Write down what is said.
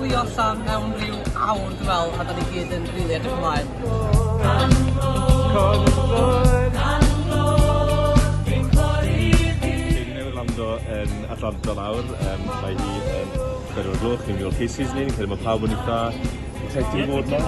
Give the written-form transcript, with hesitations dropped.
clio allan mewn rhyw awr dwi'n meddwl, a da ni gyd yn rili edrych ymlaen. Ni newydd lando yn Atlanta nawr, yym mae hi yn bedwar o'r gloch, ni'n mynd i weld Casey's ni, ni'n credu ma' pawb yn itha excited i fod 'ma.